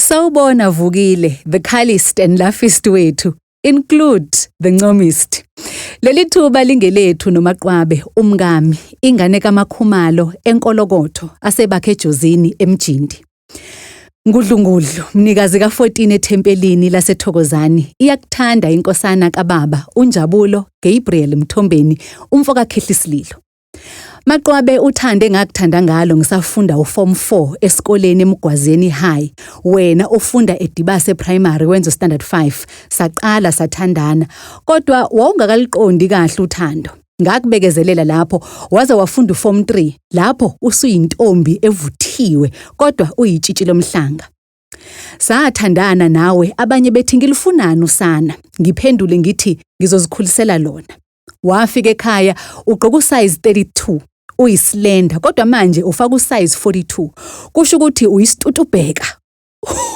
Sawubona Vukile, the Calist and Laughist wethu. Include the Ncomist. Leli thuba lingelethu noMaqwabe umkami, ingane kaMakhumalo enkolokotho asebakhe eJozini eMjindi. Ngudlungudlu, mnikazi ka-14 ethempelini laseThokozani, iyakuthanda inkosana kababa uNjabulo Gabriel Mthombeni, umfo kaKhehlisililo. Maqwabe uthande engakuthanda ngalo ngisafunda uForm 4 esikoleni eMgwazeni High. Wena ufunda eDibase Primary wenza uStandard 5. Saqala sathandana, kodwa wawungakaliqondi kahle uthando. Ngakubekezelela lapho waze wafunda uForm 3 lapho usuyintombi evuthiwe kodwa uyitshitshi lomhlanga. Sathandana nawe abanye bethi ngilifunani usana, ngiphendule ngithi ngizozikhulisela lona. Wafika ekhaya ugqoka usize 32 uyislender kodwa manje ufaka usize 42 kusho ukuthi uyisitutubheka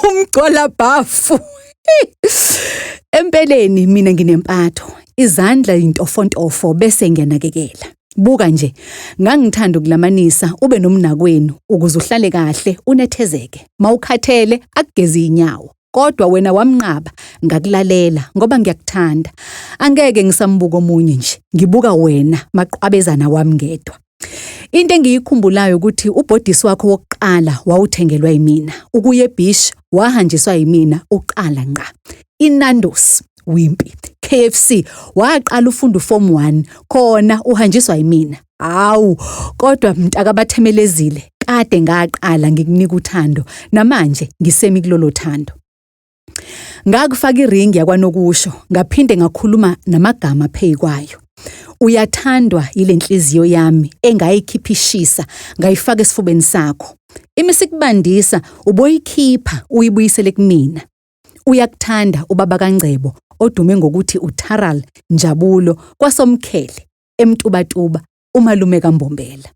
umgcwala bhafu. Empeleni mina nginempatho, izandla yintofontofo bese ngiyanakekela. Buka nje, ngangithanda ukulamanisa ube nomnakwenu ukuze uhlale kahle unethezeke. Mawukhathele akugezi inyawo. Kodwa wena wamnqaba, ngakulalela ngoba ngiyakuthanda. Angeke ngisambuka omunye nje, ngibuka wena maqwabezana wami ngedwa. Into engiyikhumbulayo ukuthi ubhodisi wakho wokuqala wawuthengelwa yimina. Ukuya ebeach wahanjiswa yimina uqala ngqa. INandos Wimpy KFC waqala ufunda uForm 1 khona uhanjiswa yimina. Hawu kodwa mntakabathemelezile kade ngaqala ngikunika uthando namanje ngisemi kulolo thando. Ngakufaka iringi yakwanokusho ngaphinde ngakhuluma namagama phezu kwayo. Uyathandwa yile nhliziyo yami engayikhipha ishisa ngayifaka esifubeni sakho. Imisikubandisa uboyikhipha uyibuyisele kumina. Uyakuthanda ubaba kaNgcebo odume ngokuthi uTharal Njabulo kwaSomkhele eMtubatuba umalume kaMbombela.